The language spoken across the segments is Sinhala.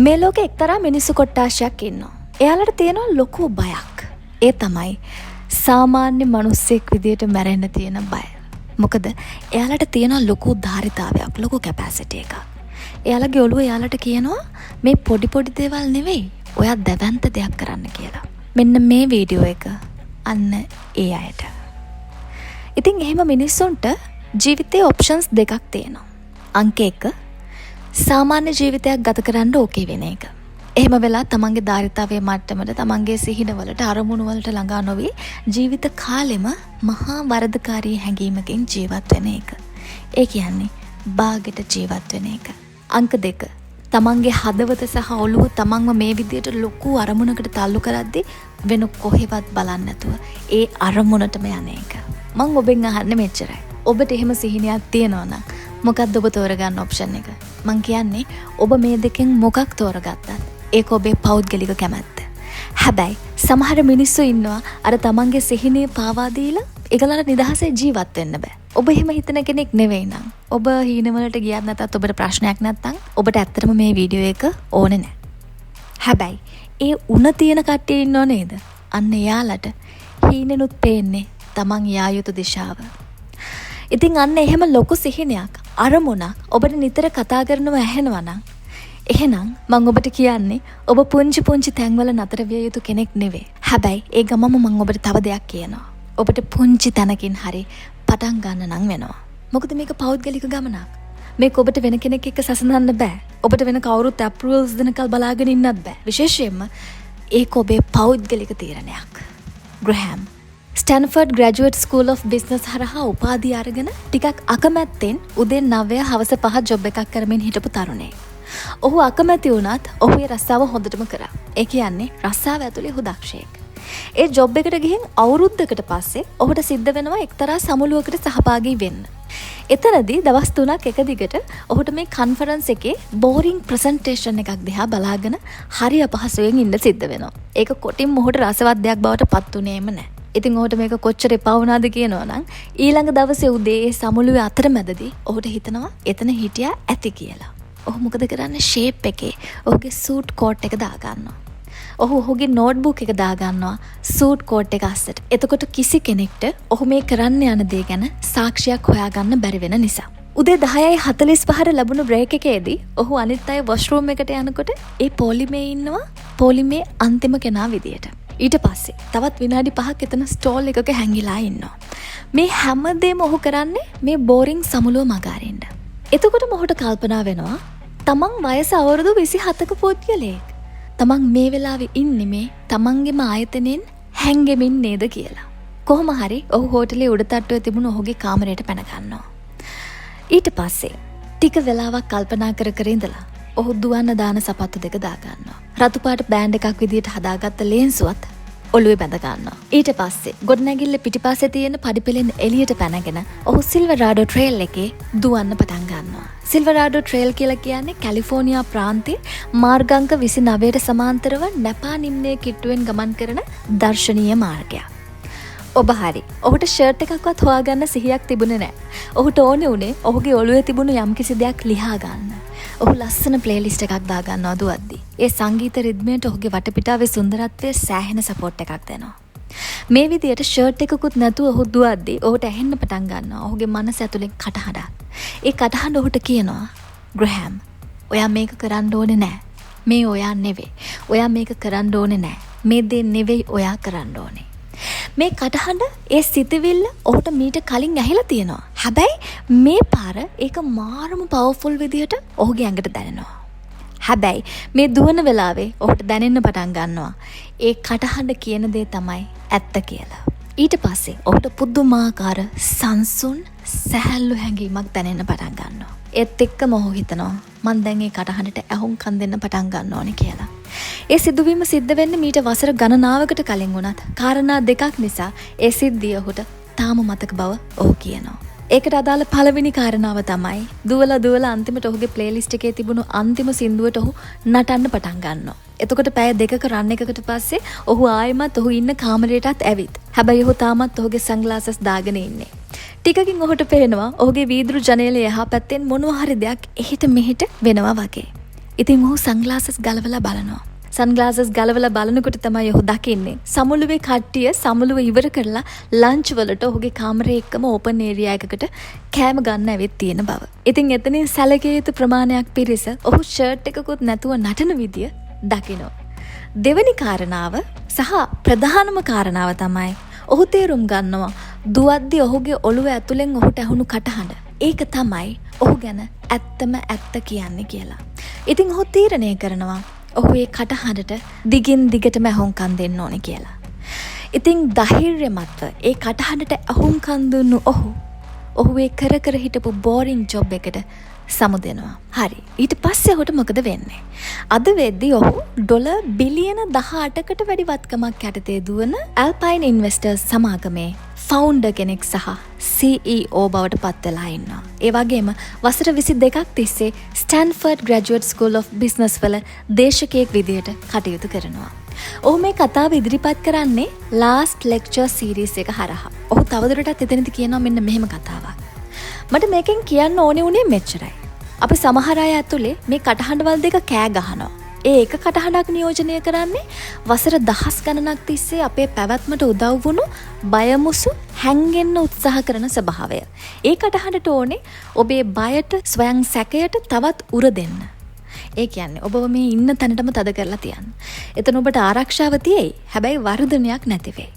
මේ ලෝකෙ එක්තරා මිනිස්සු කොට්ටාශයක් ඉන්නවා. එයාලට තියෙනවා ලොකු බයක්. ඒ තමයි සාමාන්‍ය මිනිස්සෙක් විදියට මැරෙන්න තියෙන බය. මොකද එයාලට තියෙනවා ලොකු ධාරිතාවයක්, ලොකු කැපැසිටි එකක්. එයාලගේ ඔළුව එයාලට කියනවා මේ පොඩි පොඩි දේවල් නෙවෙයි, ඔයා දැවැන්ත දෙයක් කරන්න කියලා. මෙන්න මේ වීඩියෝ එක අන්න ඒ අයට. ඉතින් එහෙම මිනිස්සුන්ට ජීවිතේ ඔප්ෂන්ස් දෙකක් තියෙනවා. අංක 1, සාමාන්‍ය ජීවිතයක් ගත කරන්න ඕකේ වෙන එක. එහෙම වෙලා තමන්ගේ ධාරිතාවයේ මට්ටමට, තමන්ගේ සිහිනවලට, අරමුණු වලට ළඟා නොවී ජීවිත කාලෙම මහා වරදකාරී හැඟීමකින් ජීවත් වෙන එක. ඒ කියන්නේ බාගෙට ජීවත් වෙන එක. අංක 2, තමන්ගේ හදවත සහ ඔළුව තමන්ව මේ විදියට ලොකු අරමුණකට තල්ලු කරද්දි වෙන කොහෙවත් බලන්නේ නැතුව ඒ අරමුණටම යන එක. මං ඔබෙන් අහන්නේ මෙච්චරයි. ඔබට එහෙම සිහිනයක් තියෙනවා නම් මොකක්ද ඔබ තෝරගන්න ඔප්ෂන් එක? මං කියන්නේ ඔබ මේ දෙකෙන් මොකක් තෝරගත්තත් ඒක ඔබේ පෞද්ගලික කැමැත්ත. හැබැයි සමහර මිනිස්සු ඉන්නවා අර තමන්ගේ සිහිනය පාවා දීලා ඒගොල්ලන්ට නිදහසේ ජීවත් වෙන්න බෑ. ඔබ එහෙම හිතන කෙනෙක් නෙවෙයි නම්, ඔබ හීනවලට ගියත් නැතත් ඔබට ප්‍රශ්නයක් නැත්තම් ඔබට ඇත්තටම මේ වීඩියෝ එක ඕනේ නෑ. හැබැයි ඒ උණ තියෙන කට්ටිය ඉන්නව නේද? අන්න එයාලට හීනෙනුත් පේන්නේ තමන් යා යුතු දිශාව. ඉතින් අන්න එහෙම ලොකු සිහිනයක්, අරමුණක් ඔබට නිතර කතා කරනව ඇහෙනවා නම්, එහෙනම් මං ඔබට කියන්නේ ඔබ පුංචි පුංචි තැන්වල නතර විය යුතු කෙනෙක් නෙවෙයි. හැබැයි ඒ ගමම මං ඔබට තව දෙයක් කියනවා. ඔබට පුංචි තැනකින් හරි පටන් ගන්න නම් වෙනවා. මොකද මේක පෞද්ගලික ගමනක්. මේක ඔබට වෙන කෙනෙක් එක්ක සසඳන්න බෑ. ඔබට වෙන කවුරුත් ඇප්‍රූවල්ස් දෙනකල් බලාගෙන ඉන්නත් බෑ. විශේෂයෙන්ම ඒක ඔබේ පෞද්ගලික තීරණයක්. ග්‍රහැම් ස්ටැන්ෆර්ඩ් ග්‍රැජුවේට් ස්කූල් ඔෆ් බිස්නස් හරහා උපාධිය අරගෙන ටිකක් අකමැත්තෙන් උදේ 9 හවස 5 ජොබ් එකක් කරමින් හිටපු තරුණයෙක්. ඔහු අකමැති වුණත් ඔහු ඒ රස්සාව හොඳටම කරා. ඒ කියන්නේ රස්සාව ඇතුලේ ඔහු දක්ෂයෙක්. ඒ ජොබ් එකට ගිහින් අවුරුද්දකට පස්සේ ඔහුට සිද්ධ වෙනවා එක්තරා සමුළුවකට සහභාගී වෙන්න. එතනදී දවස් 3ක් එක දිගට ඔහුට මේ කන්ෆරන්ස් එකේ බෝරිං ප්‍රසන්ටේෂන් එකක් දිහා බලාගෙන හරි අපහසුයෙන් ඉන්න සිද්ධ වෙනවා. ඒක කොටින්ම ඔහුට රසවත් දෙයක් බවට පත් වුණේම නෑ. ඉතින් ඔහුට මේක කොච්චර එපා වුණාද කියනවා නම්, ඊළඟ දවසේ උදේ ඒ සමුළුවේ අතරමැදදී ඔහුට හිතනවා එතන හිටියා ඇති කියලා. ඔහු මොකද කරන්නේ? ෂේප් එකේ ඔහුගේ සූට් කෝට් එක දාගන්නවා. ඔහු ඔහුගේ නෝට්බුක් එක දාගන්නවා සූට් කෝට් එක අස්සට. එතකොට කිසි කෙනෙක්ට ඔහු මේ කරන්න යන දේ ගැන සාක්ෂියක් හොයාගන්න බැරි වෙන නිසා. උදේ 10:45ට ලැබුණු බ්‍රේක් එකේදී ඔහු අනිත් අය වොෂ්රූම් එකට යනකොට ඒ පොලිමේ ඉන්නවා පොලිමේ අන්තිම කෙනා විදියට. ඊට පස්සේ තවත් විනාඩි 5ක් එතන ස්ටෝල් එකක හැංගිලා ඉන්නවා. මේ හැමදේම ඔහු කරන්නේ මේ බෝරිං සමුළුව මගහරින්න. එතකොටම ඔහුට කල්පනා වෙනවා තමන් වයස අවුරුදු 27ක පුද්ගලයෙක්. තමන් මේ වෙලාවේ ඉන්නේ මේ තමන්ගේම ආයතනයෙන් හැංගෙමින් නේද කියලා. කොහොම හරි ඔහු හෝටලේ උඩ තට්ටුවේ තිබුණු ඔහුගේ කාමරයට පැන ගන්නවා. ඊට පස්සේ ටික වෙලාවක් කල්පනා කර කර ඉඳලා ඔහු දුවන්න දාන සපත්තු දෙක දාගන්නවා. රතු පාට බෑන්ඩ් එකක් විදියට හදාගත්ත ලේන්සුවත් ඔළුවේ බැඳ ගන්නවා. ඊට පස්සේ ගොඩනැගිල්ල පිටිපස්සේ තියෙන පඩිපෙළෙන් එළියට පැනගෙන ඔහු සිල්වරාඩෝ ට්‍රේල් එකේ දුවන්න පටන් ගන්නවා. සිල්වරාඩෝ ට්‍රේල් කියලා කියන්නේ කැලිෆෝනියා ප්‍රාන්තයේ මාර්ගාංක 29ට සමාන්තරව නැපා නිම්නය කිට්ටුවෙන් ගමන් කරන දර්ශනීය මාර්ගයක්. ඔබ හරි. ඔහුට ෂර්ට් එකක්වත් හොයාගන්න සිහියක් තිබුණේ නෑ. ඔහුට ඕනේ වුණේ ඔහුගේ ඔළුවේ තිබුණු යම්කිසි දෙයක් ලිහා ගන්න. ඔහු ලස්සන ප්ලේලිස්ට් එකක් දාගන්නවා දුවද්දි. ඒ සංගීත රිද්මයට ඔහුගේ වටපිටාවේ සුන්දරත්වය සෑහෙන සපෝට් එකක් දෙනවා. මේ විදියට ෂර්ට් එකකුත් නැතුව ඔහු දුවද්දි ඔහුට ඇහෙන්න පටන් ගන්නවා ඔහුගේ මනස ඇතුලෙන් කටහඬක්. ඒ කටහඬ ඔහුට කියනවා, ග්‍රහැම්, ඔයා මේක කරන්න ඕනේ නෑ. මේ ඔයා නෙවෙයි. ඔයා මේක කරන්න ඕනේ නෑ. මේ දේ නෙවෙයි ඔයා කරන්න ඕනේ. මේ කටහඬ, ඒ සිතවිල්ල ඔහුට මීට කලින් ඇහිලා තියෙනවා. හැබැයි මේ පාර ඒක මාරම පවර්ෆුල් විදියට ඔහුගේ ඇඟට දැනෙනවා. හැබැයි මේ දුවන වෙලාවේ ඔහුට දැනෙන්න පටන් ගන්නවා ඒ කටහඬ කියන දේ තමයි ඇත්ත කියලා. ඊට පස්සේ ඔහුට පුදුමාකාර සංසුන් සැහැල්ලු හැඟීමක් දැනෙන්න පටන් ගන්නවා. ඒත් එක්කම ඔහු හිතනවා මං දැන් ඒ කටහඬට ඇහුම්කන් දෙන්න පටන් ගන්න ඕනේ කියලා. ඒ සිදුවීම සිද්ධ වෙන්නේ මීට වසර ගණනාවකට කලින් වුණත් කාරණා දෙකක් නිසා ඒ සිද්ධිය ඔහුට තාම මතක බව ඔහු කියනවා. ඒකට අදාළ පළවෙනි කාරණාව තමයි දුවලා දුවලා අන්තිමට ඔහුගේ ප්ලේලිස්ට් එකේ තිබුණු අන්තිම සින්දුවට ඔහු නටන්න පටන් ගන්නවා. එතකොට පැය 2ක රන් එකකට පස්සේ ඔහු ආයෙමත් ඔහු ඉන්න කාමරයටත් ඇවිත්. හැබැයි ඔහු තාමත් ඔහුගේ සන්ග්ලාසස් දාගෙන ඉන්නේ. ටිකකින් ඔහුට පේනවා ඔහුගේ වීදුරු ජනේලය එහා පැත්තෙන් මොනවා හරි දෙයක් එහෙට මෙහෙට වෙනවා වගේ. ඉතින් ඔහු සන්ග්ලාසස් ගලවලා බලනවා. සන්ග්ලාසස් ගලවලා බලනකොට තමයි ඔහු දකින්නේ සමුළුවේ කට්ටිය සමුළුව ඉවර කරලා ලන්ච් වලට ඔහුගේ කාමරේ එක්කම ඕපන් ඒරියා එකකට කෑම ගන්න ඇවිත් තියෙන බව. ඉතින් එතනින් සැලකිය යුතු ප්‍රමාණයක් පිරිස ඔහු ෂර්ට් එකකුත් නැතුව නටන විදිය දකිනවා. දෙවනි කාරණාව සහ ප්‍රධානම කාරණාව තමයි ඔහු තේරුම් ගන්නවා දුවද්දි ඔහුගේ ඔළුව ඇතුලෙන් ඔහුට ඇහුණු කටහඬ. ඒක තමයි ඔහු ගැන ඇත්තම ඇත්ත කියන්නේ කියලා. ඉතින් ඔහු තීරණය කරනවා ඔහු ඒ කටහඬට දිගින් දිගටම ඇහුම්කන් දෙන්න ඕනේ කියලා. ඉතින් ධෛර්යමත්ව ඒ කටහඬට ඇහුම්කන් දුන්නු ඔහු ඔහු ඒ කර කර හිටපු බෝරිං ජොබ් එකට සමු දෙනවා. හරි. ඊට පස්සේ ඔහුට මොකද වෙන්නේ? අද වෙද්දි ඔහු ඩොලර් බිලියන 18කට වැඩි වත්කමක් යටතේ දුවන ඇල්පයින් ඉන්වෙස්ටර්ස් සමාගමේ ෆවුන්ඩර් කෙනෙක් සහ CEO බවට පත් වෙලා ඉන්නවා. ඒ වගේම වසර 22ක් තිස්සේ Stanford graduate school of business වල දේශකයෙක් විදියට කටයුතු කරනවා. ඔහු මේ කතාව ඉදිරිපත් කරන්නේ ලාස්ට් ලෙක්චර් සීරීස් එක හරහා. ඔහු තවදුරටත් එතනදි කියනවා මෙන්න මෙහෙම කතාවක්. මට මේකෙන් කියන්න ඕනේ වුණේ මෙච්චරයි. අපි සමහර අය ඇතුලේ මේ කටහඬවල් දෙක කෑ ගහනවා. ඒ එක කටහඬක් නියෝජනය කරන්නේ වසර දහස් ගණනක් තිස්සේ අපේ පැවැත්මට උදව් වුණු බයමුසු හැංගෙන්න උත්සාහ කරන ස්වභාවය. ඒ කටහඬට ඕනේ ඔබේ බයට, ස්වයං සැකයට තවත් උර දෙන්න. ඒ කියන්නේ ඔබව මේ ඉන්න තැනටම තද කරලා තියන්න. එතන ඔබට ආරක්ෂාව තියෙයි. හැබැයි වර්ධනයක් නැති වෙයි.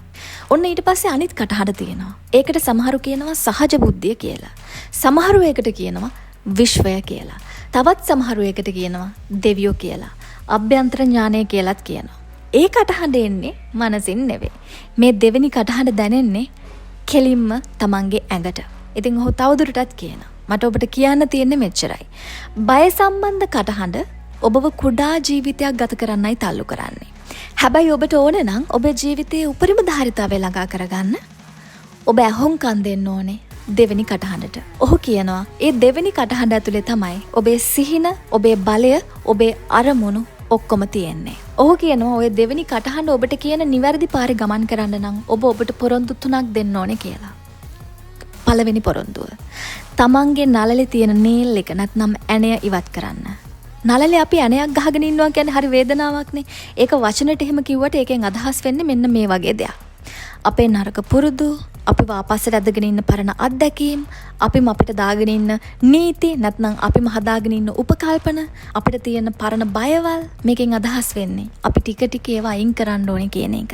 ඔන්න ඊට පස්සේ අනිත් කටහඬ තියෙනවා. ඒකට සමහරු කියනවා සහජ බුද්ධිය කියලා. සමහරු ඒකට කියනවා විශ්වය කියලා. තවත් සමහරු ඒකට කියනවා දෙවියෝ කියලා. අභ්‍යන්තර ඥානය කියලත් කියනවා. ඒ කටහඬ එන්නේ මනසින් නෙවෙයි. මේ දෙවෙනි කටහඬ දැනෙන්නේ කෙලින්ම තමන්ගේ ඇඟට. ඉතින් ඔහු තවදුරටත් කියනවා, මට ඔබට කියන්න තියෙන්නේ මෙච්චරයි. බය සම්බන්ධ කටහඬ ඔබව කුඩා ජීවිතයක් ගත කරන්නයි තල්ලු කරන්නේ. හැබැයි ඔබට ඕන නම් ඔබේ ජීවිතයේ උපරිම ධාරිතාවය ළඟා කරගන්න ඔබ ඇහුම්කන් දෙන්න ඕනේ දෙවෙනි කටහඬට. ඔහු කියනවා ඒ දෙවෙනි කටහඬ ඇතුලේ තමයි ඔබේ සිහින, ඔබේ බලය, ඔබේ අරමුණු ඔක්කොම තියෙන්නේ. ඔහු කියනවා ඔය දෙවෙනි කටහඬ ඔබට කියන නිවැරදි පාරේ ගමන් කරන්න නම් ඔබ ඔබට පොරොන්දු තුනක් දෙන්න ඕනේ කියලා. පළවෙනි පොරොන්දුව, තමන්ගේ නළලේ තියෙන නේල් එක නැත්නම් ඇණය ඉවත් කරන්න. නළලේ අපි ඇණයක් ගහගෙන ඉන්නවා කියන්නේ හරි වේදනාවක්නේ. ඒක වචනෙට එහෙම කිව්වට ඒකෙන් අදහස් වෙන්නේ මෙන්න මේ වගේ දෙයක්. අපේ නරක පුරුදු, අපිව ආපස්සට ඇදගෙන ඉන්න පරණ අත්දැකීම්, අපිම අපිට දාගෙන ඉන්න නීති, නැත්නම් අපිම හදාගෙන ඉන්න උපකල්පන, අපිට තියෙන පරණ බයවල්. මේකෙන් අදහස් වෙන්නේ අපි ටික ටික ඒවා අයින් කරන්න ඕනේ කියන එක.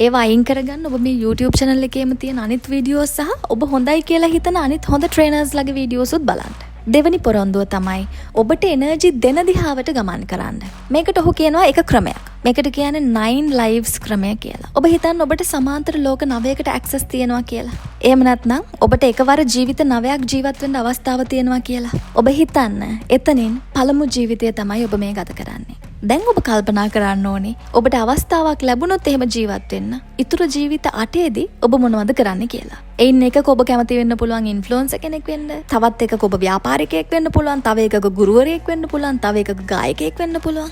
ඒවා අයින් කරගන්න ඔබ මේ YouTube channel එකේම තියෙන අනිත් වීඩියෝස් සහ ඔබ හොඳයි කියලා හිතන අනිත් හොඳ ට්‍රේනර්ස් ලගේ වීඩියෝස් උත් බලන්න. දෙවනි පොරොන්දුව තමයි ඔබට එනර්ජි දෙන දිහාවට ගමන් කරන්න. මේකට ඔහු කියනවා එක ක්‍රමයක්. මේකට කියන්නේ 9 lives ක්‍රමය කියලා. ඔබ හිතන්න ඔබට සමාන්තර ලෝක නවයකට ඇක්සස් තියෙනවා කියලා. එහෙම නැත්නම් ඔබට එකවර ජීවිත නවයක් ජීවත් වෙන්න අවස්ථාව තියෙනවා කියලා. ඔබ හිතන්න එතනින් පළමු ජීවිතය තමයි ඔබ මේ ගත කරන්නේ. දැන් ඔබ කල්පනා කරන්න ඕනේ ඔබට අවස්ථාවක් ලැබුණොත් එහෙම ජීවත් වෙන්න ඉතුරු ජීවිත අටේදී ඔබ මොනවද කරන්න කියලා. එයින් එකක ඔබ කැමති වෙන්න පුළුවන් ඉන්ෆ්ලුවෙන්සර් කෙනෙක් වෙන්න, තවත් එකක ඔබ ව්‍යාපාරිකයෙක් වෙන්න පුළුවන්, තව එකක ගුරුවරයෙක් වෙන්න පුළුවන්, තව එකක ගායකයෙක් වෙන්න පුළුවන්.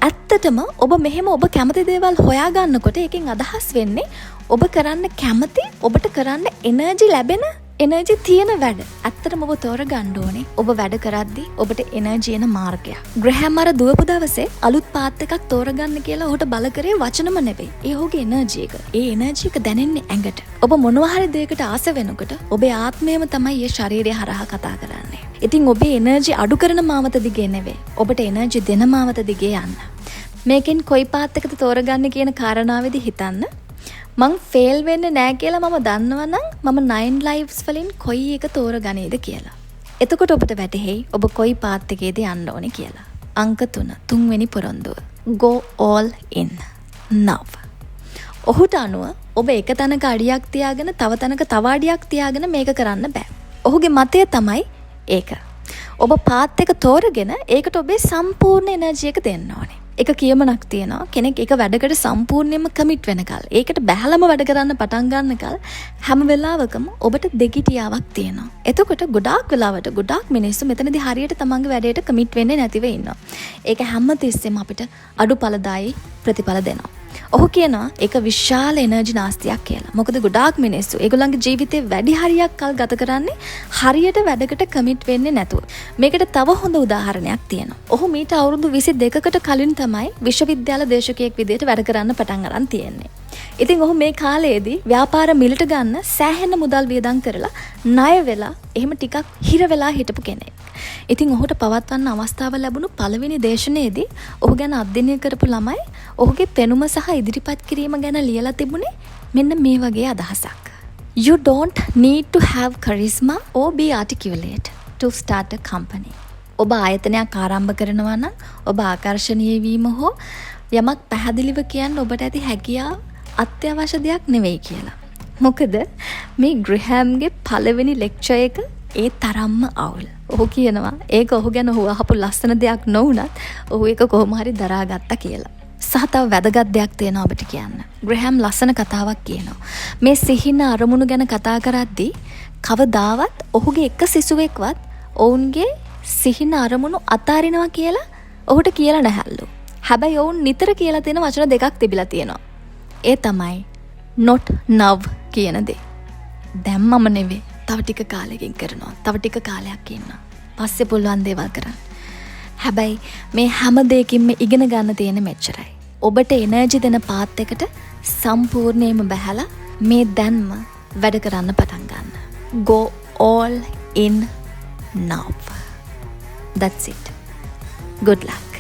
ඇත්තටම ඔබ මෙහෙම ඔබ කැමති දේවල් හොයාගන්නකොට ඒකෙන් අදහස් වෙන්නේ ඔබ කරන්න කැමති, ඔබට කරන්න එනර්ජි ලැබෙන, එනර්ජි තියෙන වැඩ. ඇත්තටම ඔබ තෝරගන්න ඕනේ ඔබ වැඩ කරද්දි ඔබට එනර්ජි එන මාර්ගයක්. ග්‍රහැම් අර දුවපු දවසේ අලුත් පාත් එකක් තෝරගන්න කියලා ඔහුට බල කරේ වචනම නෙවෙයි. ඒ ඔහුගේ එනර්ජි එක. ඒ එනර්ජි එක දැනෙන්නේ ඇඟට. ඔබ මොනවා හරි දෙයකට ආස වෙනකොට ඔබේ ආත්මයම තමයි ඒ ශරීරය හරහා කතා කරන්නේ. ඉතින් ඔබේ එනර්ජි අඩු කරන මාවත දිගේ නෙවෙයි, ඔබට එනර්ජි දෙන මාවත දිගේ යන්න. මේකෙන් කොයි පාත් එකද තෝරගන්නේ කියන කාරණාවේදී හිතන්න, මං ෆේල් වෙන්නේ නෑ කියලා මම දන්නවා නම් මම 9 lives වලින් කොයි එක තෝරගනේද කියලා. එතකොට ඔබට වැටහෙයි ඔබ කොයි පාත් එකේද යන්න ඕනේ කියලා. අංක 3, තුන්වෙනි පොරොන්දුව. Go all in now. ඔහුට අනුව ඔබ එක තැනක අඩියක් තියාගෙන තව තැනක තව අඩියක් තියාගෙන මේක කරන්න බෑ. ඔහුගේ මතය තමයි ඒක. ඔබ පාත් එක තෝරගෙන ඒකට ඔබේ සම්පූර්ණ එනර්ජි එක දෙන්න ඕනේ. එක කියමනක් තියෙනවා, කෙනෙක් එක වැඩකට සම්පූර්ණයෙන්ම කමිට් වෙනකල්, ඒකට බැහැලම වැඩ කරන්න පටන් ගන්නකල් හැම වෙලාවකම ඔබට දෙගිටියාවක් තියෙනවා. එතකොට ගොඩාක් වෙලාවට ගොඩාක් මිනිස්සු මෙතනදී හරියට තමන්ගේ වැඩේට කමිට් වෙන්නේ නැතිව ඉන්නවා. ඒක හැම තිස්සෙම අපිට අඩු ඵලදායී ප්‍රතිඵල දෙනවා. ඔහු කියනවා ඒක විශාල එනර්ජි නාස්තියක් කියලා. මොකද ගොඩාක් මිනිස්සු ඒගොල්ලන්ගේ ජීවිතේ වැඩි හරියක් කල් ගත කරන්නේ හරියට වැඩකට කමිට් වෙන්නේ නැතුව. මේකට තව හොඳ උදාහරණයක් තියෙනවා. ඔහු මීට අවුරුදු 22කට කලින් තමයි විශ්වවිද්‍යාල දේශකයෙක් විදිහට වැඩ කරන්න පටන් අරන් තියෙන්නේ. ඉතින් ඔහු මේ කාලයේදී ව්‍යාපාර මිලට ගන්න සෑහෙන මුදල් වියදම් කරලා ණය වෙලා එහෙම ටිකක් හිර වෙලා හිටපු කෙනෙක්. ඉතින් ඔහුට පවත්වන්න අවස්ථාව ලැබුණු පළවෙනි දේශනයේදී ඔහු ගැන අධ්‍යයනය කරපු ළමයි ඔහුගේ පෙනුම සහ ඉදිරිපත් කිරීම ගැන ලියලා තිබුණේ මෙන්න මේ වගේ අදහසක්. "You don't need to have charisma or be articulate to start a company." ඔබ ආයතනයක් ආරම්භ කරනවා නම් ඔබ ආකර්ෂණීය වීම හෝ යමක් පැහැදිලිව කියන්න ඔබට ඇති හැකියාව අත්‍යවශ්‍ය දෙයක් නෙවෙයි කියලා. මොකද මේ ග්‍රහැම්ගේ පළවෙනි ලෙක්චර් එක ඒ තරම්ම අවුල්. ඔහු කියනවා ඒක ඔහු ගැන ඔහු අහපු ලස්සන දෙයක් නොවුනත් ඔහු ඒක කොහොම හරි දරාගත්තා කියලා. සහ තව වැදගත් දෙයක් තියෙනවා ඔබට කියන්න. ග්‍රහැම් ලස්සන කතාවක් කියනවා. මේ සිහින අරමුණු ගැන කතා කරද්දී කවදාවත් ඔහුගේ එක සිසුවෙක්වත් ඔවුන්ගේ සිහින අරමුණු අතාරිනවා කියලා ඔහුට කියලා නැහැලු. හැබැයි ඔවුන් නිතර කියලා තියෙන වචන දෙකක් තිබිලා තියෙනවා. ඒ තමයි "not now" කියන දේ. දැන් මම නෙවෙයි. තව ටික කාලෙකින් කරනවා. තව ටික කාලයක් ඉන්නවා. පස්සේ පුළුවන් දේවල් කරන්න. හැබැයි මේ හැම දෙයකින්ම ඉගෙන ගන්න තියෙන මෙච්චරයි. ඔබට එනර්ජි දෙන පාත් එකට සම්පූර්ණයෙන්ම බැහැලා මේ දැන්ම වැඩ කරන්න පටන් ගන්න. Go all in now. That's it. Good luck.